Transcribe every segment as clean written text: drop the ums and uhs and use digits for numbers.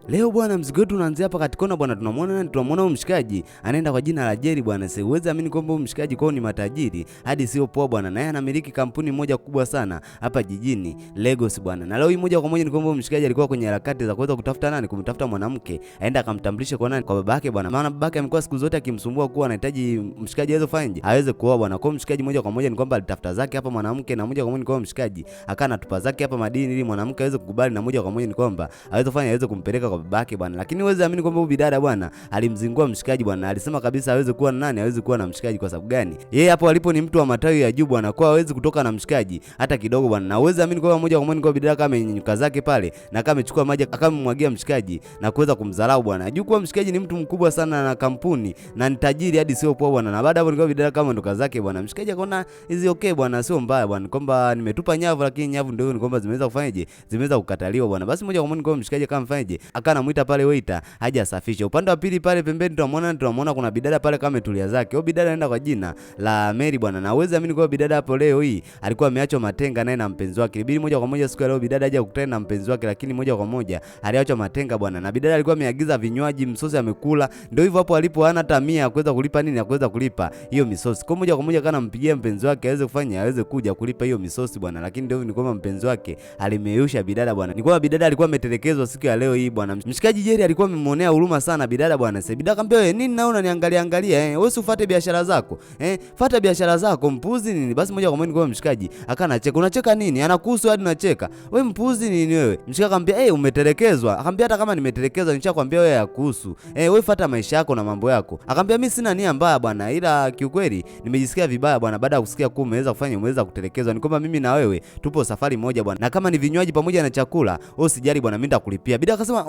Leo bwana, mzigo wetu unaanzia hapa katikona bwana, tunamwona nani? Tunamwona huyu mshikaji anaenda kwa jina la Jerry bwana. Sasa uweze amini kwamba huyu mshikaji kwao ni matajiri hadi sio poa bwana, naye anamiliki kampuni moja kubwa sana hapa jijini Lagos bwana. Na leo hii moja kwa moja ni kwamba huyu mshikaji alikuwa kwenye harakati za kuweza kutafuta nani, kumtafuta mwanamke aenda akamtambulishe kwa nani, kwa babake bwana, maana babake amekuwa siku zote akimsumbua kuwa anahitaji mshikaji aweze kufanyaje, aweze kuoa bwana. Kwa hiyo mshikaji moja kwa moja ni kwamba alitafuta zake hapa mwanamke, na moja kwa moja ni kwamba mshikaji akaa anatupa zake hapa madini ili mwanamke aweze kukubali, na moja kwa moja ni kwamba aweze kufanya aweze kumpeleka kwa babake bwana. Lakini uweze amini kwamba huyu bidada bwana alimzingua mshikaji bwana, alisema kabisa aweze kuwa na nani, aweze kuwa na mshikaji. Kwa sababu gani? Yeye hapo alipo ni mtu wa matawi ya juu bwana, kwa hawezi kutoka na mshikaji hata kidogo bwana. Na uweze amini kwamba moja kwa moja kwa bidada kama amenyuka zake pale na kama amechukua maji akamwagia mshikaji na kuweza kumdharau bwana. Juu kuwa mshikaji ni mtu mkubwa sana na kampuni na ni tajiri hadi sio poa bwana. Na baada hapo nikawa bidada kama ndoka zake bwana, mshikaji akaona hizi okay bwana, sio mbaya bwana, kwamba nimetupa nyavu, lakini nyavu ndio ni kwamba zimeweza kufanyaje, zimeweza kukataliwa bwana. Basi moja kwa moja kwa mshikaji kama mfanyaje, akanamuita pale waiter haja asafishe. Upande wa pili pale pembeni tunamwona kuna bidada pale kama ametulia zake. Huyo bidada anaenda kwa jina la Mary bwana, na uweze amini kwa bidada hapo leo hii alikuwa ameachwa matenga naye na mpenzi wake. Ilibidi moja kwa moja siku ya leo bidada haja kukutana na mpenzi wake, lakini moja kwa moja aliachwa matenga bwana. Na bidada alikuwa ameagiza vinywaji, msosi amekula, ndio hivyo hapo alipo hana hata mia ya kuweza kulipa nini, ya kuweza kulipa hiyo misosi. Kwa moja kwa moja kana mpigia mpenzi wake aweze kufanya aweze kuja kulipa hiyo misosi bwana, lakini ndio ni kwamba mpenzi wake alimeyusha bidada bwana. Ni kwamba bidada alikuwa ametelekezwa siku ya leo hii bwana. Mshikaji Jerry alikuwa amemuonea huruma sana bidada bwana. Sasa bidada akamwambia, wewe nini naona niangalia angalia eh, wewe usifuate biashara zako eh, fuata biashara zako mpuzi nini. Basi moja kwa moja kwa mshikaji akanacheka. Unacheka nini? Anakuhusu hadi unacheka wewe, mpuzi nini wewe? Mshikaji akamwambia, eh, umetelekezwa. Akamwambia, hata kama nimetelekezwa nishakwambia wewe yakuhusu eh, wewe fuata maisha yako na mambo yako. Akamwambia, mimi sina nia mbaya bwana, ila kiukweli nimejisikia vibaya bwana baada ya kusikia kuwa umeweza kufanya umeweza kutelekezwa. Ni kwamba mimi na wewe tupo safari moja bwana, na kama ni vinywaji pamoja na chakula wewe usijali bwana, mimi nitakulipia. Bidada akasema,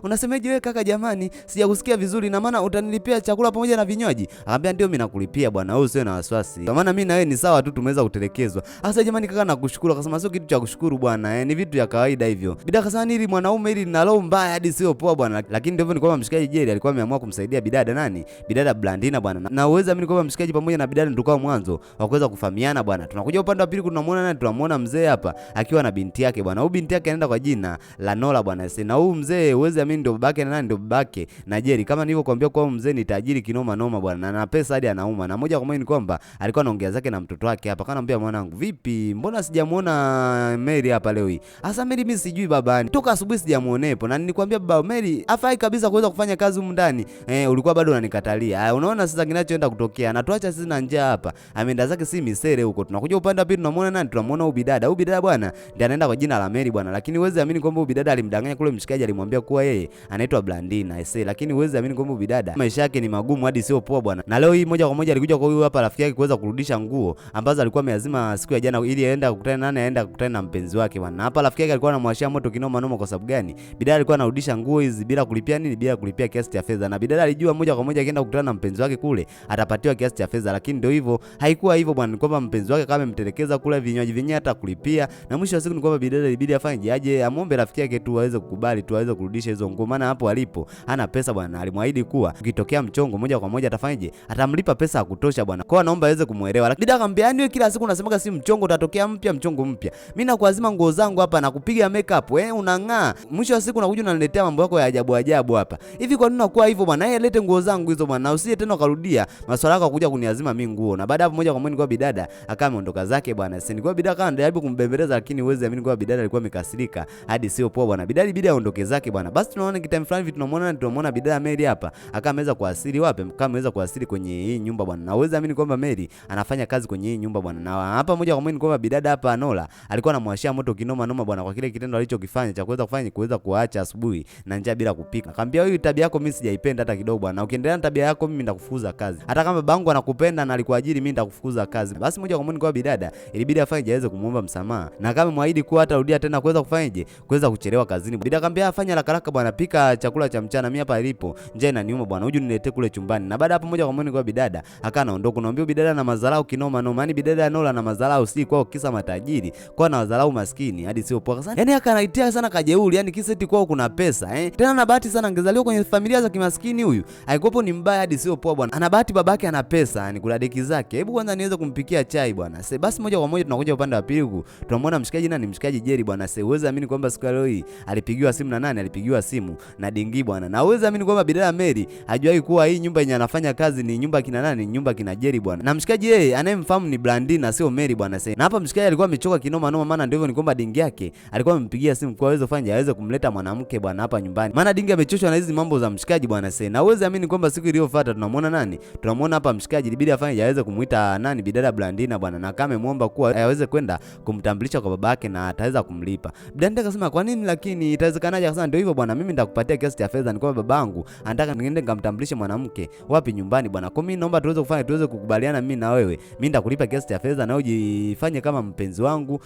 unasemeje wewe kaka, jamani sijakusikia vizuri, na maana utanilipia chakula pamoja na vinywaji? Akamwambia, ndio mimi nakulipia bwana, wewe usiwe na wasiwasi, kwa maana mimi na wewe ni sawa tu, tumeweza kutelekezwa. Sasa jamani kaka, nakushukuru. Akasema sio kitu cha kushukuru bwana, ni vitu vya kawaida hivyo. Bidada akasema nili mwanaume ili nina roho mbaya hadi sio poa bwana. Lakini ndivyo ni kwamba mshikaji Jerry alikuwa ameamua kumsaidia bidada nani, bidada Blandina bwana, na uweza amini kwamba mshikaji pamoja na bidada ndio mwanzo wa kuweza kufahamiana bwana. Tunakuja upande wa pili, tunamuona nani, tunamuona mzee hapa akiwa na binti yake bwana. Huyu binti yake anaenda kwa jina la Nola bwana. Sasa na huyu mzee uweze amini ndio babake na nani, ndio babake na Jerry. Kama nilivyokuambia kwa mzee ni tajiri kinoma noma bwana, na pesa hadi anauma. Na moja kwa moja ni kwamba alikuwa anaongea zake na mtoto wake hapa, kanambia mwanangu, vipi, mbona sijamuona Mary hapa leo hii? Sasa Mary mimi sijui babani, toka asubuhi sijamuonepo, na nilikwambia baba Mary afai kabisa kuweza kufanya kazi humu ndani eh, ulikuwa bado unanikatalia. Haya, unaona sasa kinachoenda kutokea, anatuacha sisi na njaa hapa, ameenda zake si misere huko. Tunakuja upande wa pili, tunamuona nani? Tunamuona huyu bidada. Huyu bidada bwana ndiye anaenda kwa jina la Mary bwana, lakini uweze amini kwamba huyu bidada alimdanganya kule mshikaji, alimwambia kuwa yeye anaitwa Blandina ese, lakini uweze amini kwamba huyu bidada maisha yake ni magumu hadi sio poa bwana. Na leo hii moja kwa moja alikuja kwa huyu hapa rafiki yake kuweza kurudisha nguo ambazo alikuwa ameazima siku ya jana ili aende kukutana nani, aende kukutana na mpenzi wake bwana. Na hapa rafiki yake alikuwa anamwashia moto kinoma noma. Kwa sababu gani? Bidada alikuwa anarudisha nguo hizi bila kulipia nini, bila kulipia kiasi cha fedha, na bidada alijua moja kwa moja akienda kukutana na mpenzi wake kule atapatiwa kiasi cha fedha, lakini ndio hivyo, haikuwa hivyo bwana. Ni kwamba mpenzi wake kama amemtelekeza kula vinywaji vyenyewe hata kulipia, na mwisho wa siku ni kwamba bidada ilibidi afanye aje, amwombe rafiki yake tu aweze kukubali tu aweze kurudisha hizo nguo, maana hapo alipo hana pesa bwana. Alimwahidi kuwa ukitokea mchongo moja kwa moja atafanyaje, atamlipa pesa ya kutosha bwana. Kwa naomba aweze kumuelewa. Lakini bidada akamwambia, yani wewe kila siku unasemaga si mchongo utatokea mpya, mchongo mpya, mimi nakuazima nguo zangu hapa na kupiga makeup unang'aa, mwisho wa siku unakuja unaniletea mambo yako ya ajabu ajabu hapa hivi. Kwa nini unakuwa hivyo bwana? Yeye lete nguo zangu hizo bwana, usije tena ukarudia maswala yako kuja kuniazima mimi nguo. Na baada hapo moja kwa moja kwa bidada akawa ameondoka zake bwana. Sasa kwa bidada kama anajaribu kumbembeleza, lakini uweze amini kwa bidada alikuwa amekasirika hadi sio poa bwana. Bidada ibidi aondoke zake bwana. Basi tunaona kitime fulani hivi tunamwona bidada Mary hapa akawa ameweza kuasili wapi? Akawa ameweza kuasili kwenye hii nyumba bwana. Na uweze amini kwamba Mary anafanya kazi kwenye hii nyumba bwana. Na hapa moja kwa moja ni kwamba bidada hapa Nola alikuwa anamwashia moto kinoma noma bwana kwa kile kitendo alichokifanya cha kuweza kufanya kuweza kuacha asubuhi na njaa bila kupika. Akamwambia, huyu tabia yako mimi sijaipenda hata kidogo bwana. Ukiendelea na tabia yako mimi nitakufukuza kazi. Hata kama babangu anakupenda na alikuajiri mimi nitakufukuza kazi. Basi moja kwa moja kwa bidada ilibidi afanye aweze kumuomba msamaha. Na kama muahidi kuwa hatarudia tena kuweza kufanyaje kuweza kuchelewa kazini. Bidada akamwambia, fanya haraka haraka bwana, pika chakula cha mchana, mimi hapa ilipo njaa inaniuma bwana, uje niletee kule chumbani. Na baada hapo moja kwa moja kwa bidada akawa anaondoka. Naambia bidada na madharau kinoma noma, yani bidada Nola na madharau si kwao kisa matajiri, kwa na wadharau maskini hadi sio poa sana. Yani akanaitia sana kajeuri, yani kisa eti kwao kuna pesa eh. Tena na bahati sana angezaliwa kwenye familia za kimaskini huyu, haikuwapo ni mbaya hadi sio poa bwana. Ana bahati babake ana pesa, yani kula deki zake. Hebu kwanza niweze kumpikia chai bwana. Sasa basi moja kwa moja tunakuja upande wa pili huku, tunamwona mshikaji nani, mshikaji Jerry bwana. Sasa uweze amini kwamba siku leo hii alipigiwa simu na nani? alipigiwa simu na Dingi bwana. Na uweza amini kwamba bidada Mary hajawahi kuwa hii nyumba yenye anafanya kazi ni nyumba kina nani? Nyumba kina Jerry bwana. Na mshikaji yeye anayemfahamu ni Blandina sio Mary bwana. Sasa na hapa mshikaji alikuwa amechoka kinoma noma, maana ndio hivyo ni kwamba Dingi yake alikuwa amempigia simu kwa aweze kufanya aweze kumleta mwanamke bwana hapa nyumbani, maana Dingi amechoshwa na hizi mambo za mshikaji bwana. Sasa na uweza amini kwamba siku iliyofuata tunamwona nani? Tunamwona hapa mshikaji ilibidi afanye aweze kumuita nani, bidada Blandina bwana, na kama amemuomba kuwa aweze kwenda kumtambulisha kwa babake na ataweza kumlipa. Blandina akasema kwa nini lakini itawezekanaje? Akasema ndio hivyo bwana, mimi nitakupatia kiasi cha fedha, ni kwamba babangu anataka niende nikamtambulishe mwanamke wapi nyumbani bwana. Kwa mimi naomba tuweze kufanya tuweze kukubaliana mimi na wewe, mimi nitakulipa kiasi cha fedha na ujifanye kama mpenzi wangu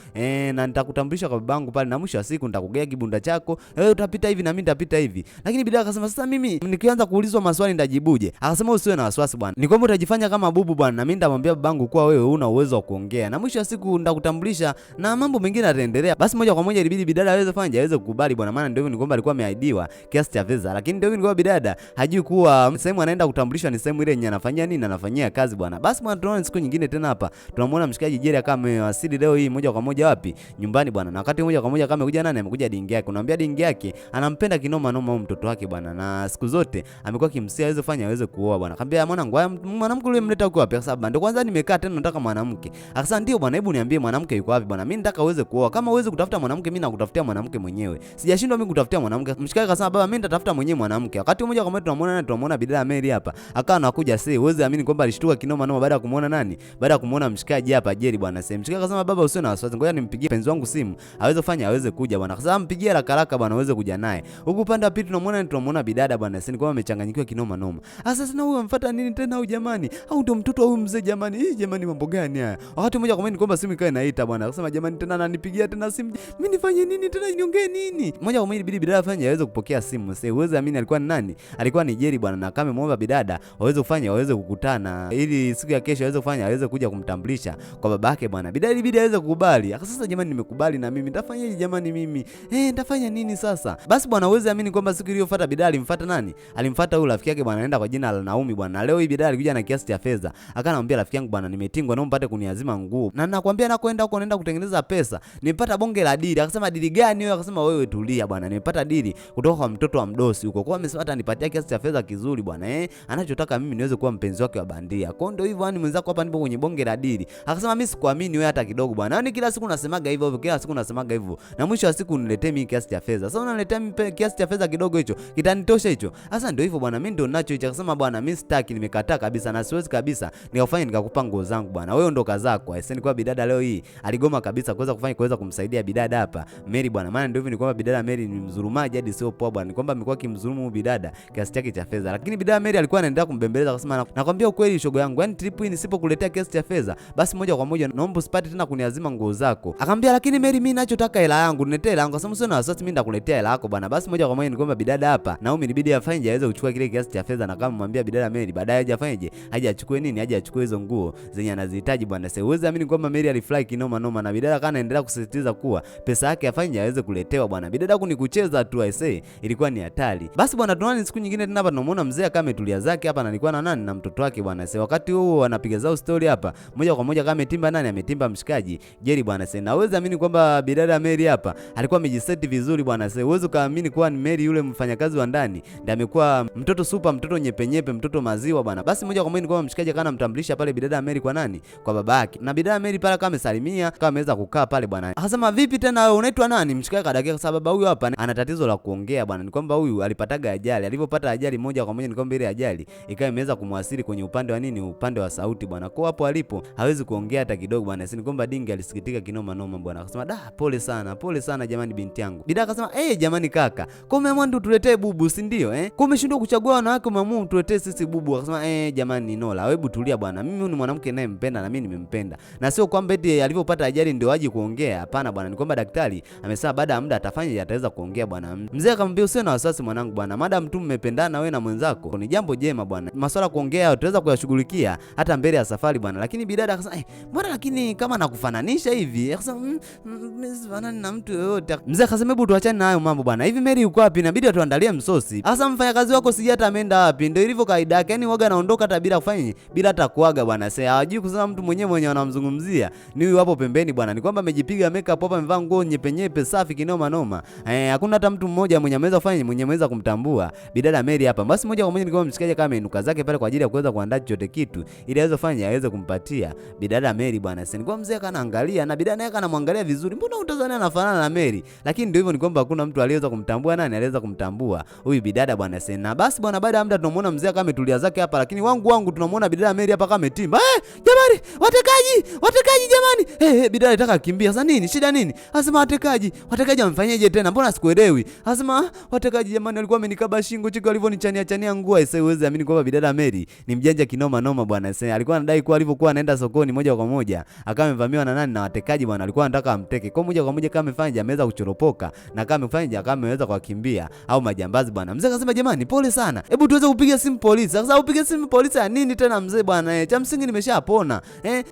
na nitakutambulisha kwa babangu pale, na mwisho wa siku nitakugea kibunda chako, wewe utapita hivi na mimi nitapita hivi. Lakini bidada akasema sasa mimi nikianza kuulizwa maswali nitajibuje? Akasema usiwe na wasiwasi bwana, ni kwamba utajifanya kama bubu bwana, na mimi nitamwambia babangu kuwa wewe huna uwezo wa kuongea, na mwisho wa siku nitakutambulisha na mambo mengine yataendelea. Basi moja kwa moja ilibidi bidada aweze fanya aweze kukubali bwana, maana ndio hivyo ni kwamba alikuwa ameahidiwa kiasi cha fedha, lakini ndio hivyo ni kwamba bidada hajui kuwa sehemu anaenda kutambulishwa ni sehemu ile yenye anafanyia nini, anafanyia kazi bwana. Basi bwana, tunaona siku nyingine tena hapa tunamuona mshikaji Jerry akawa amewasili leo hii moja kwa moja wapi? Nyumbani bwana. Na wakati moja kwa moja kama amekuja nani? Amekuja dingi yake. Unaambia dingi yake anampenda kinoma noma huyu mtoto wake bwana, na siku zote amekuwa akimsia aweze fanya aweze kuoa bwana. Akamwambia mwanangu, haya mwanamke yule mleta huko wapi? Akasema ndio kwanza nimekaa tena nataka mwanamke. Akasema ndio bwana, hebu niambie mwanamke yuko wapi bwana? Mimi nataka uweze kuoa. Kama uweze kutafuta mwanamke, mimi nakutafutia mwanamke mwenyewe. Sijashindwa mimi kutafutia mwanamke. Mshikaji akasema baba, mimi nitatafuta mwenyewe mwanamke. Wakati mmoja kwa moja tunamuona nani? Tunamuona bidada Mary hapa. Akawa anakuja si, uweze amini kwamba alishtuka kinoma noma baada ya kumuona nani? Baada ya kumuona mshikaji hapa Jerry bwana. Sasa mshikaji akasema baba, usiwe na wasiwasi, ngoja nimpigie mpenzi wangu simu aweze kufanya aweze kuja bwana. Akasema mpigie haraka haraka bwana aweze kuja naye. Huku upande wa pili tunamuona ni tunamuona bidada bwana, si ni kwamba amechanganyikiwa kinoma noma. Sasa sina huyu amfuata nini tena huyu jamani? Au ndio mtoto wa huyu mzee jamani? Hii jamani mambo gani haya? Wakati mmoja kwa moja ni kwamba simu ikawa inaita bwana. Akasema jamani tena ananipigia tena simu. Mimi nifanye nini tena niongee nini? Moja kwa moja ilibidi bidada afanye aweze kupokea simu. Sasa uweze amini alikuwa ni nani? Alikuwa ni Jerry bwana, na kama amemuomba bidada waweze kufanya waweze kukutana ili siku ya kesho aweze kufanya aweze kuja kumtambulisha kwa babake bwana. Bidada ilibidi aweze kukubali. Akasema sasa jamani nimekubali na mimi nitafanyaje jamani mimi? Nitafanya nini sasa? Basi bwana uweze amini kwamba siku iliyofuata bidada alimfuata nani? Alimfuata huyu rafiki yake bwana, anaenda kwa jina la Naomi bwana. Na leo hii bidada alikuja na kiasi cha fedha. Akanamwambia rafiki yangu bwana, nimetingwa naomba mpate kuniazima nguo. Na nakwambia nakwenda huko naenda kutengeneza pesa. Nimepata bonge la dili. Akasema dili gani wewe? Akasema wewe tulia bwana, nimepata dili kutoka kwa mtoto wa mdosi huko. Kwa amesema atanipatia kiasi cha fedha kizuri bwana. Anachotaka mimi niweze kuwa mpenzi wake wa bandia. Kwa ndio hivyo yani mwenzako hapa nipo kwenye bonge la dili. Akasema mimi sikuamini wewe hata kidogo bwana. Yaani kila siku unasemaga hivyo hivyo, kila siku unasemaga hivyo. Na mwisho wa siku uniletee mimi kiasi cha fedha. Sasa unaniletea mimi kiasi cha fedha kidogo hicho, kitanitosha hicho? Sasa ndio hivyo bwana, mimi ndio ninacho hicho. Akasema bwana, mimi sitaki, nimekataa kabisa na siwezi kabisa nikafanya nikakupa nguo zangu bwana. Wewe ondoka zako. Aisee, ni kwa bidada leo hii aligoma kabisa kuweza kufanya kuweza kumsaidia bidada hapa Mary bwana. Maana ndio hivyo ni kwamba bidada Mary ni mdhulumaji hadi sio poa bwana. Ni kwamba amekuwa akimdhulumu bidada kiasi chake cha fedha. Lakini bidada Mary alikuwa anaendelea kumbembeleza akasema, nakwambia ukweli shogo yangu, yani trip hii nisipokuletea kiasi cha fedha basi moja kwa moja naomba usipate tena kuniazima nguo zako. Akamwambia lakini Mary, mimi ninachotaka hela yangu, niletee hela yangu. Akasema usiwe na wasiwasi, mimi nitakuletea hela yako bwana. Basi moja kwa moja ni kwamba bidada hapa Naomi ilibidi afanye aweze kuchukua kile kiasi cha fedha na kama mwambia bidada Mary baadaye aje afanyeje, aje achukue nini, aje achukue hizo nguo zenye anazihitaji bwana. Sasa uweze amini kwamba Mary alifly kinoma noma, na bidada kana anaendelea kusisitiza kuwa pesa yake afanye aweze kuletewa bwana. Bidada kuni kucheza tu aisee, ilikuwa ni hatari. Basi bwana, tunaona siku nyingine tena hapa tunamuona mzee kama ametulia zake hapa na alikuwa na nani na mtoto wake bwana. Sasa wakati huo anapiga zao story hapa, moja kwa moja kama ametimba nani, ametimba mshikaji Jerry bwana. Sasa naweza amini kwamba bidada Mary hapa alikuwa amejiseti vizuri bwana. Sasa uweze kaamini kuwa ni Mary yule mfanyakazi wa ndani ndiye amekuwa mtoto super, mtoto nyepenyepe, mtoto maziwa bwana. Basi moja kwa moja ni kwamba mshikaji akawa anamtambulisha pale bidada Mary kwa nani? Kwa babake. Na bidada Mary pale kama amesalimia, kama ameweza kukaa pale bwana. Akasema vipi tena wewe unaitwa nani? Mshikaji akadakia kwa sababu huyu hapa ana tatizo la kuongea bwana. Ni kwamba huyu alipataga ajali. Alipopata ajali moja kwa moja ni kwamba ile ajali ikawa imeweza kumwasili kwenye upande wa nini? Upande wa sauti bwana. Kwa hapo alipo hawezi kuongea hata kidogo bwana. Si ni kwamba Dingi alisikitika kinoma noma bwana. Akasema da, pole sana, pole sana jamani binti yangu. Bidada akasema jamani kaka, kwa umeamua ndio tuletee bubu si ndio eh? Kwa umeshindwa kuchagua wanawake umeamua tuletee sisi bubu. Akasema jamani Nola, hebu tulia bwana. Mimi ni mwanamke ninayempenda na mimi nimempenda. Na sio kwamba eti alipopata ajali ndio aje kuongea. Hapana bwana, ni kwamba daktari amesema baada ya muda atafanya ataweza kuongea bwana. Mzee akamwambia usiwe na wasiwasi mwanangu bwana. Madam tu mmependana wewe na mwenzako ni jambo jema bwana. Masuala kuongea tutaweza kuyashughulikia hata mbele ya safari bwana. Lakini bidada akasema mbona lakini kama nakufananisha hivi? Akasema mimi sifanani na mtu yoyote. Mzee akasema hebu tuachane na hayo mambo bwana. Hivi Mary yuko wapi? Inabidi atuandalie msosi. Sasa mfanyakazi wako sija hata ameenda wapi? Ndio ilivyo kaida yake. Yaani waga anaondoka hata bila kufanya bila hata kuaga bwana. Sasa hawajui kusema mtu mwenyewe mwenye wanamzungumzia ni huyu hapo pembeni bwana. Ni kwamba amejipiga makeup hapa, amevaa nguo nyepe nyepe safi kinoma noma. Hakuna hata mtu mtu mmoja mwenye ameweza kufanya mwenye ameweza kumtambua bidada Mary hapa. Basi moja kwa moja ni kwamba mshikaji kama ameinuka zake pale kwa ajili ya kuweza kuandaa chochote kitu ili aweze kufanya aweze kumpatia bidada Mary bwana. Sasa ni kwa mzee anaangalia na bidada naye anamwangalia vizuri, mbona utazania anafanana na Mary? Lakini ndio hivyo, ni kwamba hakuna mtu aliyeweza kumtambua nani aliweza kumtambua huyu bidada bwana. Sasa na basi bwana, baada ya muda tunamuona mzee kama ametulia zake hapa, lakini wangu tunamuona bidada Mary hapa kama ametimba. Jamani, watekaji, watekaji jamani. Bidada alitaka kimbia. Sasa nini? Shida nini? Anasema watekaji, watekaji amfanyeje tena? Mbona sikuelewi? Anasema watekaji jamani, walikuwa wamenikaba shingo chiki walivyonichania chania nguo. Sasa huwezi amini kwamba bidada Mary ni mjanja kinoma noma bwana. Sasa alikuwa anadai kuwa alivyokuwa anaenda sokoni moja kwa moja akawa amevamiwa na nani na watekaji bwana, alikuwa anataka amteke. Kwa moja kwa moja kama amefanya ameweza kuchoropoka na kama amefanya kama ameweza kuwakimbia au majambazi bwana. Mzee akasema jamani, pole sana, hebu tuweze kupiga simu polisi. Sasa upige simu polisi ya nini tena mzee bwana? Cha msingi nimeshapona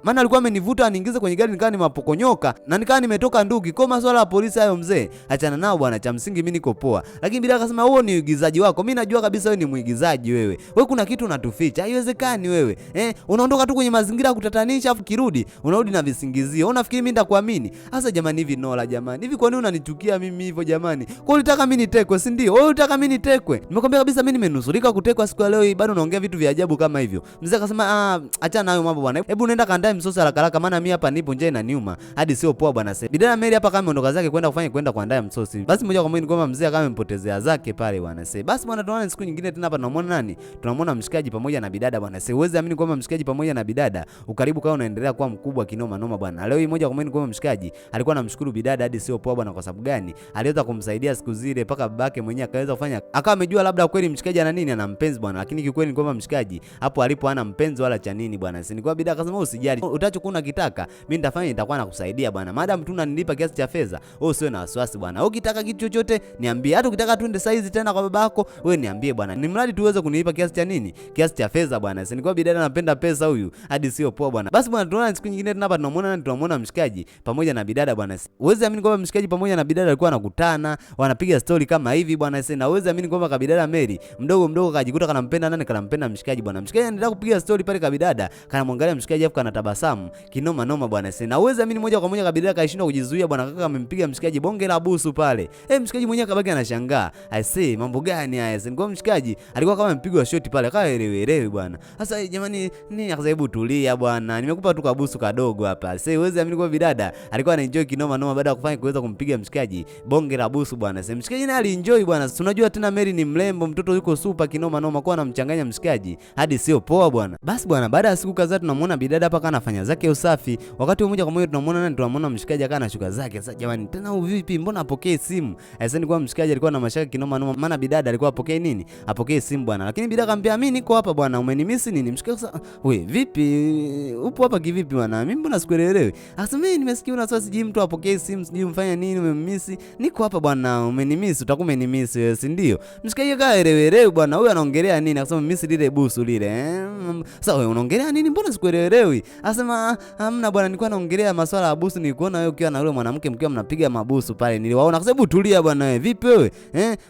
maana alikuwa amenivuta aniingize kwenye gari nikawa nimapokonyoka na nikawa nimetoka nduki. Kwa masuala ya polisi hayo mzee, achana nao bwana, cha msingi mimi niko poa. Lakini bila akasema huo ni uigizaji wako, mimi najua kabisa wewe ni muigizaji wewe. Wewe kuna kitu unatuficha, haiwezekani wewe. Unaondoka tu kwenye mazingira ya kutatanisha afu kirudi unarudi na visingizio. Unafikiri mimi nitakuamini? Sasa jamani, hivi Nola jamani, hivi kwa nini unanichukia mimi hivyo jamani? Kwa ulitaka mimi nitekwe, si ndio? Wewe ulitaka mimi nitekwe. Nimekwambia kabisa mimi nimenusurika kutekwa siku ya leo hii, bado unaongea vitu vya ajabu kama hivyo. Mzee akasema achana nayo mambo bwana. Hebu nenda kaandae msosi haraka haraka, maana mimi hapa nipo njaa inaniuma hadi sio poa bwana. Sasa bidada Mary hapa kama ameondoka zake kwenda kufanya kwenda kuandaa msosi. Basi moja kwa moja ni kwamba mzee akawa amempotezea zake pale bwana. Sasa basi bwana, tunaona siku nyingine tena hapa tunamuona nani? Tunamuona mshikaji pamoja na bidada bwana. Sasa huwezi amini kwamba mshikaji pamoja na bidada ukaribu kwao unaendelea kuwa mkubwa kinoma noma bwana. Leo hii moja kwa moja ni kwamba mshikaji alikuwa anamshukuru bidada hadi sio poa bwana. Kwa sababu gani? Aliweza kumsaidia siku zile mpaka babake mwenyewe akaweza kufanya akawa amejua labda kweli mshikaji ana nini, ana mpenzi bwana. Lakini kikweli ni kwamba mshikaji hapo alipo hana mpenzi wala cha nini bwana. Si ni kwa bidada akasema usijali, utachokuwa unakitaka mimi nitafanya, nitakuwa nakusaidia bwana, madam tu unanilipa kiasi cha fedha, wewe usiwe na wasiwasi bwana. Ukitaka kitu chochote niambie, hata ukitaka tuende saizi tena kwa babako wewe niambie bwana, ni mradi tuweze kunilipa kiasi cha nini, kiasi cha fedha bwana. Si ni kwa bidada anapenda pesa huyu hadi sio poa bwana. Basi bwana, tunaona siku nyingine tena hapa tunamuona nani? Tunamuona mshikaji pamoja na bidada bwana. Uweze amini kwamba mshikaji pamoja na bidada alikuwa anakutana, wanapiga story kama hivi bwana. Sasa na uweze amini kwamba kabidada Mary mdogo mdogo kajikuta kanampenda nani? Kanampenda mshikaji bwana. Mshikaji anaendelea kupiga story pale, kabidada kanamwangalia mshikaji afu kanatabasamu kinoma noma bwana. Sasa na uweze amini moja kwa moja kabidada kaishindwa kujizuia bwana, kaka amempiga mshikaji bonge la busu pale. Mshikaji mwenyewe kabaki anashangaa, I see mambo gani haya? Sasa kwa mshikaji alikuwa kama amepigwa shoti pale, kawa elewi elewi bwana. Sasa jamani, nini? Akasema hebu tulia bwana, nimekupa tu kabusu kadogo hapa. Sasa uweze amini kwa bidada alikuwa anaenjoy kinoma noma baada ya kufanya kuweza kumpiga mshikaji bonge la busu bwana. Sasa mshikaji naye alienjoy bwana. Unajua tena Mary ni mrembo, mtoto yuko super kinoma noma, kwa anamchanganya mshikaji hadi sio poa bwana. Basi bwana, baada ya siku kadhaa tunamuona bidada hapa kana anafanya zake usafi. Wakati mmoja kwa moja tunamuona nani? Tunamuona mshikaji akawa anashuka zake. Sasa jamani, tena huyu vipi? Mbona apokee simu? Sasa ni kwa mshikaji alikuwa na mashaka kinoma noma, maana bidada alikuwa apokee nini? Apokee simu bwana. Lakini bidada akamwambia mimi niko hapa bwana, umenimisi nini? Mshikaji sasa, we vipi? Upo hapa kivipi bwana? Mimi mbona sikuelewi? Akasema mimi nimesikia una swali, sijui mtu apokee simu, sijui mfanya nini, umemisi. Niko hapa bwana, umenimisi, utakuwa umenimisi wewe, si ndio? Mshikaji akaelewelewi bwana, huyu anaongelea nini? Akasema mimi lile busu lile. Sasa wewe unaongelea nini? Mbona sikuelewelewi? Akasema hamna bwana, nilikuwa naongelea masuala ya busu, nilikuona wewe ukiwa na yule mwanamke mkiwa mnapiga mabusu pale, niliwaona. Akasema hebu tulia bwana wewe, vipi wewe?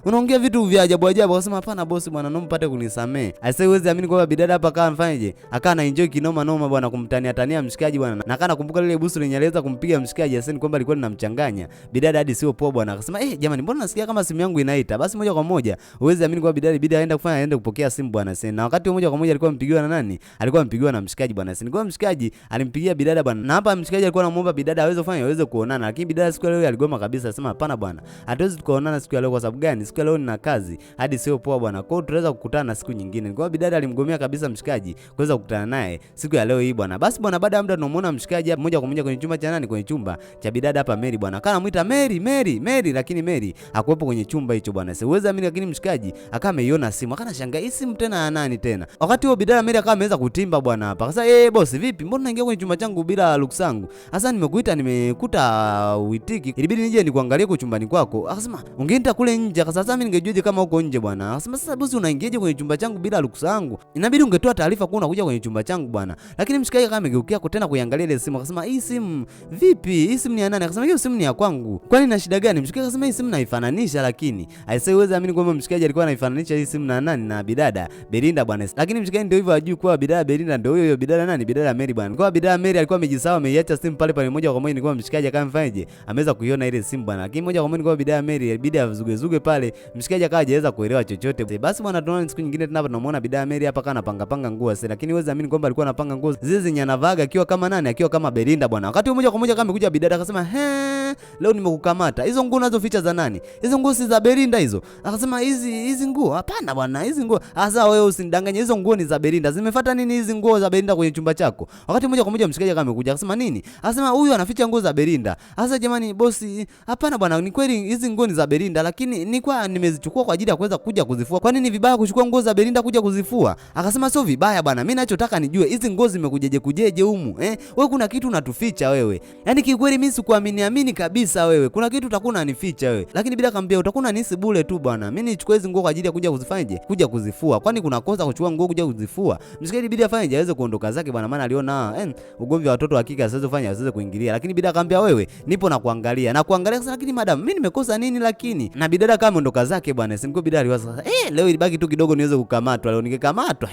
Unaongea vitu vya ajabu ajabu. Akasema hapana bosi bwana, naomba mpate kunisamee. Aisee, huwezi amini kwamba bidada hapa akawa mfanyeje? Akawa na enjoy kinoma noma bwana, kumtania tania mshikaji bwana. Na akawa nakumbuka lile busu lenye aliweza kumpiga mshikaji, aseni kwamba alikuwa linamchanganya bidada hadi sio poa bwana. Akasema jamani, mbona nasikia kama simu yangu inaita? Basi moja kwa moja huwezi amini kwamba bidada ibidi aende kufanya aende kupokea simu bwana. Sasa na wakati moja kwa moja alikuwa ampigiwa na nani? Alikuwa ampigiwa na mshikaji bwana. Sasa kwa mshikaji alimpigia bidada bwana. Na hapa mshikaji alikuwa anamuomba bidada aweze kufanya aweze kuonana, lakini bidada siku leo aligoma kabisa, akasema hapana bwana, hatuwezi tukaonana siku ya leo. Kwa sababu gani? Siku ya leo nina kazi hadi sio poa bwana, kwa hiyo tutaweza kukutana siku nyingine. Kwa bidada alimgomea kabisa mshikaji kuweza kukutana naye siku ya leo hii bwana. Basi bwana, baada ya muda tunamuona mshikaji hapa moja kwa moja kwenye chumba cha nani? Kwenye chumba cha bidada hapa Mary bwana. Akawa anamuita Mary, Mary, Mary, lakini Mary hakuwepo kwenye chumba hicho bwana. Siwezi amini, lakini mshikaji akawa ameiona simu, akawa anashangaa hii simu tena ya nani tena? Wakati huo bidada Mary akawa ameweza kutimba bwana hapa. Sasa bosi vipi? Mbona unaingia kwenye chumba changu bila ruksa yangu? Sasa nimekuita nimekuta uitiki. Ilibidi nije nikuangalie kwa chumbani kwako. Akasema ungeenda kule nje. Akasema sasa mimi ningejuaje kama uko nje bwana? Akasema sasa bosi unaingiaje kwenye chumba changu bila ruksa yangu? Inabidi ungetoa taarifa kwa unakuja kwenye chumba changu bwana. Lakini mshikaji akawa amegeukia tena kuiangalia ile simu. Akasema hii simu vipi? Hii simu ni ya nani? Akasema hiyo simu ni ya kwangu. Kwani na shida gani? Mshikaji akasema hii simu naifananisha, lakini aisee, huwezi amini kwamba mshikaji alikuwa anaifananisha hii simu na nani? Na bidada Belinda bwana. Lakini mshikaji ndio hivyo hajui kwa bidada Belinda ndio huyo huyo bidada nani? Bidada Mary bwana. Kwa bidada Mary alikuwa amejisahau, ameiacha simu pale pale. Moja kwa moja ni kwa mshikaji akamfanyaje? Ameweza kuiona ile simu bwana. Lakini moja kwa moja ni kwa bidada Mary Mary ilibidi azugezuge pale, mshikaji akawa hajaweza kuelewa chochote. Basi bwana, tunaona siku nyingine tena hapa tunamuona bidada Mary hapa kana panga panga nguo sasa, lakini huwezi amini kwamba alikuwa anapanga nguo zile zenye anavaga akiwa kama nani, akiwa kama Belinda bwana. Wakati moja kwa moja kama amekuja bidada akasema, he, leo nimekukamata. Hizo nguo unazoficha za nani? Hizo nguo si za Belinda hizo? Akasema hizi nguo hapana bwana, hizi nguo hasa wewe usinidanganye, hizo nguo ni za Belinda. Zimefuata nini hizi nguo za Belinda kwenye chumba chako? Wakati moja kwa moja mshikaji kama amekuja akasema nini? Akasema huyu anaficha nguo za Belinda. Sasa jamani bosi, hapana bwana, ni kweli hizi nguo ni za Belinda, lakini ni kwa nimezichukua kwa ajili ya kuweza kuja kuzifua. Kwa nini vibaya kuchukua nguo za Belinda kuja kuzifua? Akasema sio vibaya bwana, mimi nachotaka nijue hizi nguo zimekujeje kujeje humu eh? Wewe kuna kitu unatuficha wewe. Yaani kiukweli mimi sikuamini amini kabisa wewe. Kuna kitu utakuwa unanificha wewe. Lakini bila kaambia utakuwa unanihisi bure tu bwana. Mimi nichukue hizi nguo kwa ajili ya kuja kuzifanyaje? Kuja kuzifua. Kwani kuna kosa kuchukua nguo kuja kuzifua? Mshikaji bidi afanyeje aweze kuondoka zake bwana, maana aliona ugomvi wa watoto hakika asiweze kufanya asiweze kuingilia. Lakini bida akamwambia wewe, nipo na kuangalia. Na kuangalia sasa, lakini madam, mimi nimekosa nini lakini? Na bidada kama ameondoka zake bwana, simko bidada aliwaza leo ilibaki tu kidogo niweze kukamatwa. Leo ningekamatwa,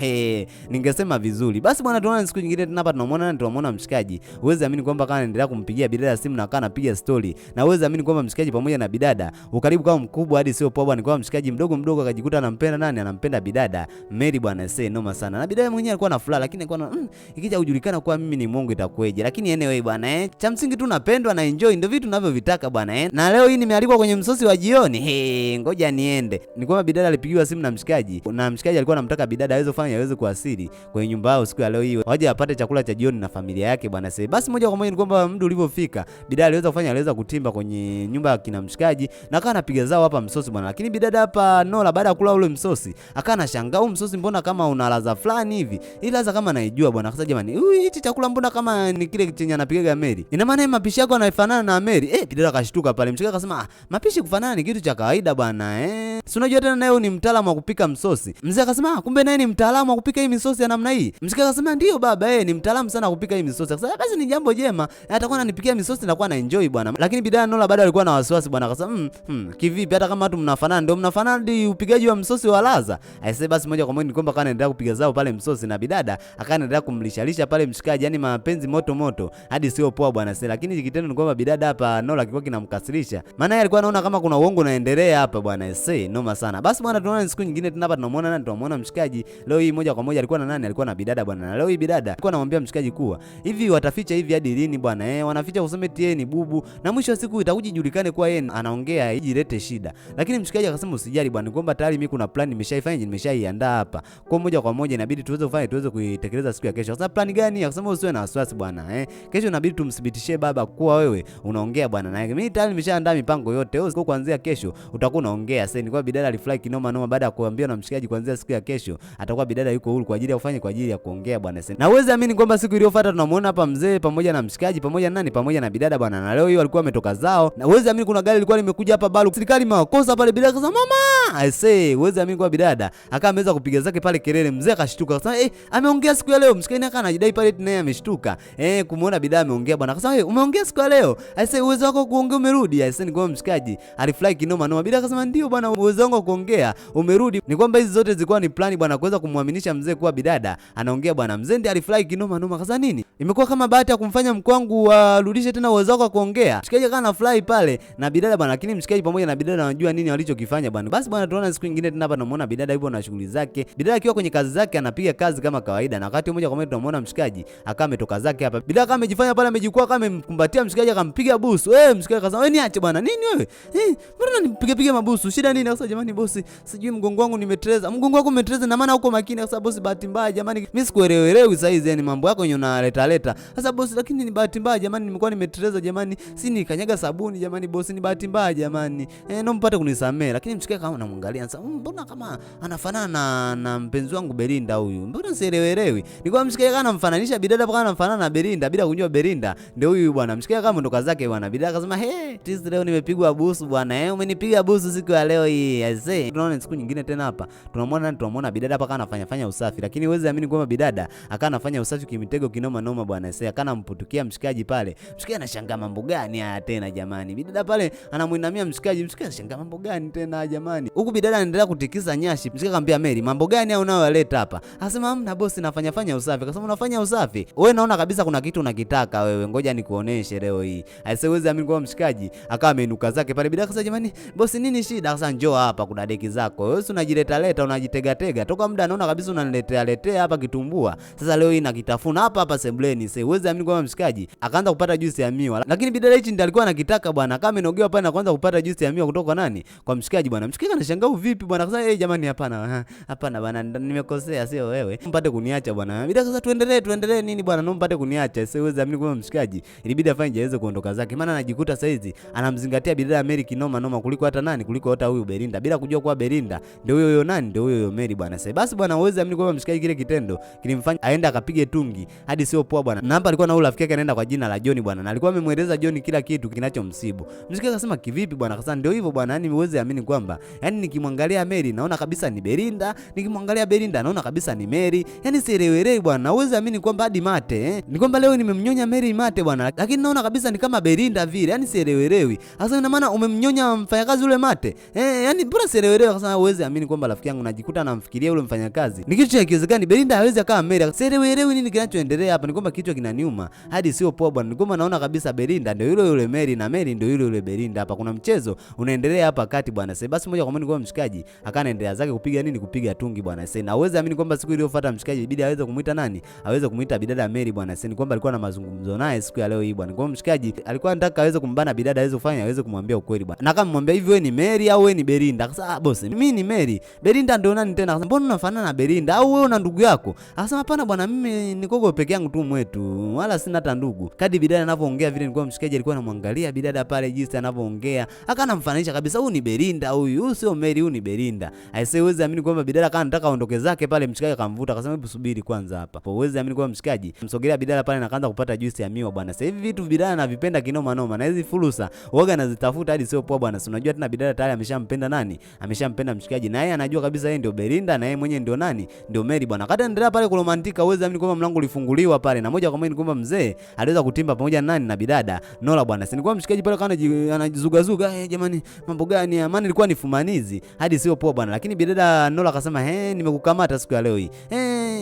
ningesema vizuri. Basi bwana, tunaona siku nyingine tena hapa tunamuona tunamuona mshikaji. Huwezi amini kwamba kama anaendelea kumpigia bidada simu na kana anapiga story. Na huwezi amini kwamba mshikaji pamoja na bidada ukaribu kama mkubwa hadi sio poa bwana, kwa mshikaji mdogo mdogo akajikuta anampenda nani? Anampenda bidada Mary bwana, say noma sana. Na bidada mwenyewe alikuwa na furaha, lakini alikuwa na ikija kujulikana kwa mimi ni Mungu itakueje? Lakini anyway bwana cha msingi tu napendwa na enjoy, ndio vitu ninavyovitaka bwana Na leo hii nimealikwa kwenye msosi wa jioni. He, ngoja niende. Ni kwamba bidada alipigiwa simu na mshikaji, na mshikaji alikuwa anamtaka bidada aweze kufanya aweze kuasili kwenye nyumba yao siku ya leo hii, waje apate chakula cha jioni na familia yake bwana. Sasa basi moja kwa moja ni kwamba muda ulivyofika, bidada aliweza kufanya aliweza kutimba kwenye nyumba ya kina mshikaji na akawa anapiga zao hapa msosi bwana. Lakini bidada hapa Nola baada ya kula ule msosi akawa anashangaa, huu msosi mbona kama una ladha fulani hivi, ila ladha kama naijua bwana. Akasema jamani, hichi chakula mbona kama ni kile chenye anapigaga Mary, ina maana mapishi yako yanafanana na Mary. Bidada akashtuka pale. Mshikaji akasema mapishi kufanana ni kitu cha kawaida bwana Si unajua tena naye ni mtaalamu wa kupika msosi. Mzee akasema kumbe naye ni mtaalamu wa kupika hii misosi ya namna hii. Mshikaji akasema ndio baba, ni mtaalamu sana wa kupika hii misosi. Akasema basi ni jambo jema, atakuwa ananipikia misosi na kuwa na enjoy bwana. Lakini bidada Nola bado alikuwa na wasiwasi bwana, akasema kivipi hata kama watu mnafanana ndio mnafanana hadi upigaji wa msosi wa ladha. Aisee, basi moja kwa moja ni kwamba kana anaendelea kupiga zao pale msosi na bidada akaendelea kumlishalisha pale mshikaji, yani mapenzi moto moto hadi sio poa bwana. Sasa lakini kitendo ni kwamba bidada hapa Nola kilikuwa kinamkasirisha, maana yeye alikuwa anaona kama kuna uongo unaendelea hapa bwana. Aisee, noma sana. Basi bwana, tunaona siku nyingine tena hapa tunamuona nani? Tunamuona mshikaji leo hii moja kwa moja alikuwa na nani? Alikuwa na bidada bwana. Na leo hii bidada alikuwa anamwambia mshikaji kuwa hivi wataficha hivi hadi lini bwana? Wanaficha kusema eti yeye ni bubu na mwisho wa siku itakuja ijulikane kuwa yeye anaongea ijilete shida. Lakini mshikaji akasema usijali bwana, kwamba tayari mimi kuna plan nimeshaifanya, nimeshaiandaa hapa. Kwa moja kwa moja inabidi tuweze kufanya tuweze kuitekeleza siku ya kesho. Sasa plan gani? Akasema usiwe na wasiwasi bwana Kesho inabidi tumthibitishie baba kuwa wewe unaongea bwana, na mimi tayari nimeshaandaa mipango yote. Wewe kuanzia kesho utakuwa unaongea. Sasa ni kwa bidada alifurahi kinoma noma baada ya kuambia na mshikaji kuanzia siku ya kesho atakuwa bidada yuko huru kwa ajili ya kufanya kwa ajili ya kuongea bwana. Sasa na uweze amini kwamba siku iliyofuata tunamuona hapa mzee pamoja na mshikaji pamoja na nani pamoja na bidada bwana, na leo hiyo walikuwa wametoka zao, na uweze amini kuna gari lilikuwa limekuja hapa balu, serikali makosa pale, bidada akasema mama, I say uweze amini kwa bidada akawa ameweza kupiga zake pale kelele, mzee akashtuka akasema ameongea siku ya leo. Mshikaji akawa anajidai pale naye ameshtuka kumuona bidada ameongea bwana, akasema umeongea siku ya leo, I say uwezo wako kuongea umerudi. I say ni kwa mshikaji alifurahi kinoma noma. Bidada akasema ndio bwana, uwezo wangu kuongea umerudi. Ni kwamba hizi zote zilikuwa ni plani bwana, kuweza kumwaminisha mzee kuwa bidada anaongea bwana. Mzee ndiye alifurahi kinoma noma, akasema nini, imekuwa kama bahati ya kumfanya mkwangu arudishe tena uwezo wako wa kuongea. Mshikaji akawa anafurahi pale na bidada bwana, lakini mshikaji pamoja na bidada wanajua nini walichokifanya bwana. Basi bwana, tunaona siku nyingine tena hapa tunamuona bidada yupo na shughuli zake. Bidada akiwa kwenye kazi zake anapiga kazi kama kawaida, na wakati mmoja kwa moja tunamuona mshikaji akawa ametoka zake hapa. Bidada kama amejifanya pale amejikwaa kama amemkumbatia mshikaji akampiga busu. Mshikaji akasema wewe niache bwana, nini wewe? Mbona unanipiga piga mabusu? Shida nini? Akasema jamani bosi, sijui mgongo wangu nimeteleza. Mgongo wako umeteleza na maana uko makini. Akasema bosi, bahati mbaya jamani, mimi sikuelewelewi sasa hizi, yani mambo yako yenyewe unaleta leta. Sasa bosi, lakini ni bahati mbaya jamani, nimekuwa nimeteleza jamani, si nikanyaga sabuni jamani bosi, ni bahati mbaya jamani. Naomba mpate kunisamee. Lakini mshikaji kama anamwangalia sasa, mbona kama anafanana na mpenzi wangu Belinda huyu? Mbona sielewelewi? Nilikuwa mshikaji kama anamfananisha bidada kama anafanana na Belinda bila kujua Belinda ndio huyu bwana. Mshikaji kama ndo zake bwana. Bidada akasema he, tisi leo nimepigwa busu bwana, umenipiga busu siku ya leo hii. Aisee, tunaona siku nyingine tena hapa. Tunamwona tunamuona bidada hapa kana anafanya fanya usafi, lakini huwezi amini kwamba bidada akawa anafanya usafi kimitego kinoma noma bwana. Aisee, akawa anamputukia mshikaji pale. Mshikaji anashangaa mambo gani haya tena jamani. Bidada pale anamuinamia mshikaji, mshikaji anashangaa mambo gani tena jamani. Huku bidada anaendelea kutikisa nyashi. Mshikaji akamwambia Mary, mambo gani haya unayoyaleta hapa? Akasema hamna bosi, nafanya fanya usafi. Akasema unafanya usafi? Wewe naona kabisa kuna kitu unakitaka wewe, ngoja nikuoneshe leo hii. Aisee, huwezi amini kwamba mshikaji akawa ameinuka zake pale. Bidada Bila kasa, jamani bosi, nini shida? Sasa njoo hapa, kuna deki zako wewe, unajileta leta, unajitega tega toka muda, naona kabisa unaniletea letea hapa kitumbua. Sasa leo hii nakitafuna hapa hapa sebuleni. Sasa uweze amini kwamba mshikaji akaanza kupata juisi ya miwa, lakini bidada hichi ndiye alikuwa anakitaka bwana, kama amenogewa pale na kuanza kupata juisi ya miwa kutoka kwa nani? Kwa mshikaji bwana. Mshikaji anashangaa vipi bwana, akasema eh, jamani, hapana hapana bwana, nimekosea, sio wewe, mpate kuniacha bwana. Bidada sasa tuendelee tuendelee nini bwana, mpate kuniacha. Sasa uweze amini kwamba mshikaji ilibidi afanye aweze kuondoka zake, maana anajikuta saizi anamzingatia bidada Mary kinoma noma kuliko hata nani, kuliko hata huyu Belinda, bila kujua kuwa Belinda ndio huyo huyo nani, ndio huyo huyo Mary bwana. Sasa basi bwana, uweze amini kwamba mshikaji kile kitendo kilimfanya aende akapige tungi hadi sio poa bwana. Na hapa alikuwa na rafiki yake anaenda kwa jina la John bwana, na alikuwa amemweleza John kila kitu kinachomsibu. Mshikaji akasema kivipi bwana? Akasema ndio hivyo bwana, yani uweze amini kwamba yani nikimwangalia Mary naona kabisa ni Belinda, nikimwangalia Belinda naona kabisa ni Mary, yani sielewelewi bwana. Uweze amini kwamba hadi mate ni kwamba leo nimemnyonya Mary mate bwana, lakini naona kabisa ni kama Belinda vile, yani sielewelewi. Sasa ina maana umemnyonya mfanyakazi ule mate yani mbona sielewelewi? Akasema uweze amini kwamba rafiki yangu najikuta namfikiria yule mfanyakazi, ni kitu cha kiwezekani. Belinda hawezi akawa Mary, sielewelewi nini kinachoendelea hapa. Ni kwamba kichwa kinaniuma hadi sio poa bwana, ni kwamba naona kabisa Belinda ndio yule yule Mary na Mary ndio yule yule Belinda. Hapa kuna mchezo unaendelea hapa kati bwana. Sasa basi moja kwa moja kwa mshikaji akaendelea zake kupiga nini, kupiga tungi bwana. Sasa na uweze amini kwamba siku iliyofuata mshikaji ibidi aweze kumuita nani, aweze kumuita bidada Mary bwana. Sasa ni kwamba alikuwa na mazungumzo naye siku ya leo hii bwana. Kwa mshikaji alikuwa anataka aweze kumbana bidada aweze kufanya aweze kumwambia ukweli bwana, na akamwambia hivi, wewe ni Mary au wewe ni Belinda? Akasema ah boss, mimi ni Mary. Belinda ndio nani tena? Akasema mbona unafanana na Belinda au wewe una ndugu yako? Akasema hapana bwana, mimi nikogo peke yangu tu mwetu, wala sina hata ndugu. Kadi bidada anavyoongea vile, nilikuwa mshikaji alikuwa anamwangalia bidada pale jinsi anavyoongea, akanamfananisha kabisa, huyu ni Belinda huyu, huyu sio Mary, huyu ni Belinda. Aisee, uweze amini kwamba bidada kana anataka aondoke zake pale, mshikaji akamvuta akasema hebu subiri kwanza hapa. Uweze amini kwamba mshikaji msogelea bidada pale na kaanza kupata juisi ya miwa bwana. Sasa hivi vitu bidada anavipenda kinoma noma, na hizi fursa waga anazitafuta hadi sio poa bwana. Si unajua tena bidada tayari ameshampenda nani? Ameshampenda mshikaji, na yeye anajua kabisa yeye ndio Belinda na yeye mwenyewe ndio nani? Ndio Mary bwana. Wakati anaendelea pale kuromantika, uweze amini kwamba mlango ulifunguliwa pale na moja kwa moja ni kwamba mzee aliweza kutimba pamoja na nani? Na bidada Nola bwana. Si ni kwamba mshikaji pale kana anajizugazuga, eh, jamani mambo gani ya maana ilikuwa ni fumanizi hadi sio poa bwana. Lakini bidada Nola akasema nimekukamata siku ya leo hii.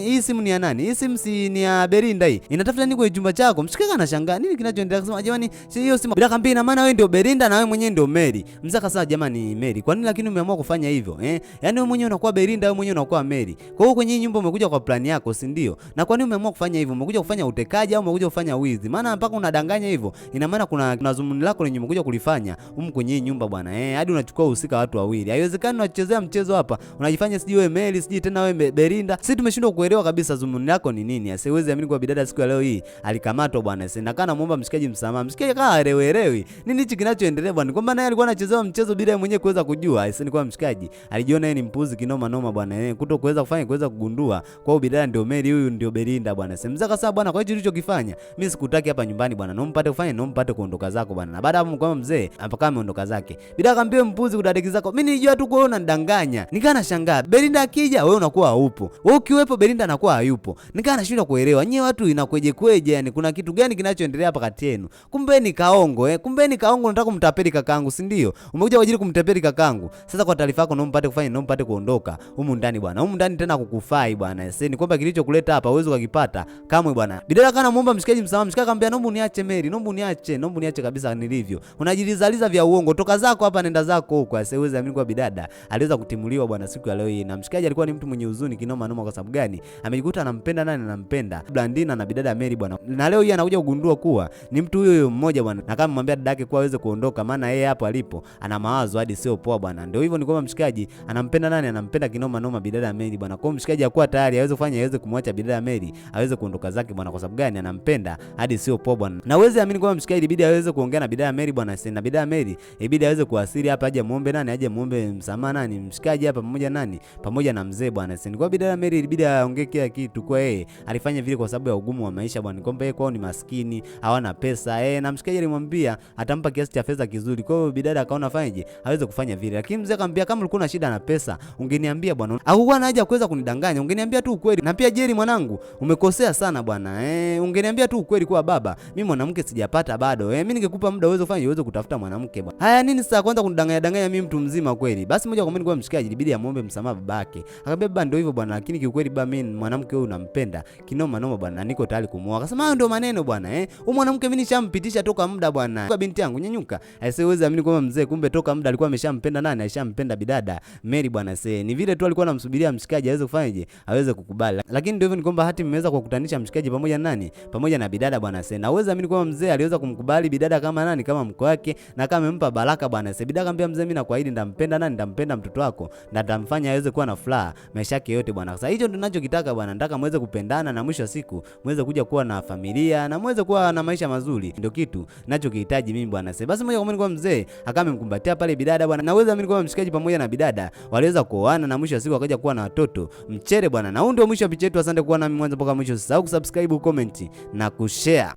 Hii simu ni ya nani? Hii simu si ni ya Belinda hii. Inatafuta nini kwenye chumba chako? Mshikaji anashangaa nini kinachoendelea, akasema jamani si hiyo simu. Bila kampeni na maana wewe ndio Belinda na wewe mwenyewe ndio Mary. Mzee akasema jamani Mary, kwa nini lakini umeamua kufanya hivyo? Yaani wewe mwenyewe unakuwa Belinda, wewe mwenyewe unakuwa Mary. Kwa hiyo kwenye hii nyumba umekuja kwa plani yako, si ndio? Na kwa nini umeamua kufanya hivyo? Umekuja kufanya utekaji au umekuja kufanya wizi? Maana mpaka unadanganya hivyo, ina maana kuna zumuni lako lenye umekuja kulifanya humu kwenye hii nyumba bwana. Hadi unachukua uhusika watu wawili. Haiwezekani unachezea mchezo hapa. Unajifanya sijui wewe Mary, sijui tena wewe Belinda. Sisi tumeshindwa kuelewa kabisa zumuni lako ni nini. Asiwezi amini kwa bidada siku ya leo hii alikamatwa bwana. Sasa nakaa namuomba mshikaji msamaha. Mshikaji kaa haelewelewi. Nini hichi kinachoendelea bwana? Kwamba naye alikuwa anachezewa mchezo bila yeye mwenyewe kuweza kujua. Sasa ni kwa mshikaji alijiona yeye ni mpuzi kinoma noma bwana. Kuto kuweza kufanya kuweza kugundua kwa bidada ndio Mary, huyu ndio Belinda bwana. Sasa mzee akasema bwana, kwa hicho ulichokifanya mimi sikutaki hapa nyumbani bwana. Naomba kufanya naomba kuondoka zako bwana. Na baada hapo kwamba mzee mpaka ameondoka zake. Bidada akamwambia mpuzi kudadeki zako. Mimi nilijua tu wewe unanidanganya. Nikaa nashangaa. Belinda akija wewe unakuwa haupo. Wewe ukiwepo Belinda anakuwa hayupo. Nikaa nashindwa kuelewa. Nyie watu inakweje kweje, yani kuna kitu gani kinachoendelea hapa kati yenu? Kumbe ni kaongo Kumbe ni kaongo, unataka kumtapeli kakangu, si ndio? Umekuja kwa ajili kumtapeli kakangu. Sasa kwa taarifa yako naomba kufanya naomba kuondoka humu ndani bwana. Humu ndani tena kukufai bwana. Sasa ni kwamba kilichokuleta hapa uwezo ukakipata kamwe bwana. Bidada kana muomba mshikaji msamaha, mshikaji akamwambia naomba uniache Mary, naomba uniache, naomba uniache kabisa nilivyo. Unajilizaliza vya uongo, toka zako hapa nenda zako huko. Sasa uweze amini kwa bidada aliweza kutimuliwa bwana siku ya leo hii, na mshikaji alikuwa ni mtu mwenye huzuni kinoma noma. Kwa sababu gani? Amejikuta anampenda nani? Anampenda Blandina na bidada Mary bwana, na leo hii anakuja kugundua kuwa ni mtu huyo huyo mmoja bwana, na kama mwambia dadake kuwa aweze kuondoka, maana yeye hapo alipo ana mawazo hadi sio poa bwana. Ndio hivyo, ni kwamba mshikaji anampenda nani? Anampenda kinoma noma bidada Mary bwana. Kwa hiyo mshikaji hakuwa tayari aweze kufanya aweze kumwacha bidada Mary aweze kuondoka zake bwana. Kwa sababu gani? Anampenda hadi sio poa bwana. Na uweze amini kwamba mshikaji ibidi aweze kuongea na bidada Mary bwana, na bidada Mary ibidi aweze kuasili hapa, aje muombe nani, aje muombe msamaha nani, mshikaji hapa pamoja nani, pamoja na mzee bwana. Sasa kwa bidada Mary ilibidi aongee kila kitu, kwa yeye alifanya vile kwa sababu ya ugumu wa maisha bwana, kwamba yeye kwao ni maskini, hawana pesa na mshikaji alimwambia atampa kiasi cha fedha kizuri. Kwa hiyo bidada akaona fanyeje, aweze kufanya vile, lakini mzee akamwambia kama ulikuwa na shida na pesa ungeniambia bwana, hakukuwa na haja kuweza kunidanganya, ungeniambia tu ukweli. Na pia Jerry mwanangu, umekosea sana bwana ungeniambia tu ukweli kwa baba, mimi mwanamke sijapata bado mimi ningekupa muda uweze kufanya uweze kutafuta mwanamke bwana. Haya nini sasa kwanza kunidanganya danganya mimi mtu mzima kweli? Basi moja kwa moja kwa mshikaji ilibidi amuombe msamaha babake. Akamwambia baba, ndio hivyo bwana, lakini kiukweli baba mimi mimi mwanamke huyu nampenda kinoma noma bwana, na niko tayari kumuoa. Akasema hayo ndio maneno bwana eh, huyu mwanamke mimi nishampitisha toka muda bwana. Kwa binti yangu nyanyuka. Aisee, huwezi amini kwamba mzee kumbe toka muda alikuwa ameshampenda nani? Alishampenda bidada Mary bwana. See, ni vile tu alikuwa anamsubiria mshikaji aweze kufanyaje, aweze kukubali. Lakini ndio hivyo ni kwamba hati mmeweza kuwakutanisha mshikaji pamoja na nani? Pamoja na bidada bwana. See, na huwezi amini kwamba mzee aliweza kumkubali bidada kama nani? Kama mke wake na kama amempa baraka bwana. See, bidada akamwambia mzee, mimi nakuahidi nitampenda nani? Nitampenda mtoto wako na nitamfanya aweze kuwa na furaha maisha yake yote bwana. Sasa hicho ndio ninachokitaka bwana, nataka muweze kupendana na mwisho wa siku muweze kuja kuwa na familia na muweze kuwa na maisha mazuri, ndio kitu ninachokihitaji mimi bwana. Sasa basi moja kwa moja kwa mzee akawa amemkumbatia pale bidada bwana, na uweza amini kwamba mshikaji pamoja na bidada waliweza kuoana na mwisho wa siku wakaja kuwa na watoto mchere bwana. Na huu ndio mwisho wa picha yetu. Asante kuwa nami mwanzo mpaka mwisho. Usisahau kusubscribe, comment na kushare.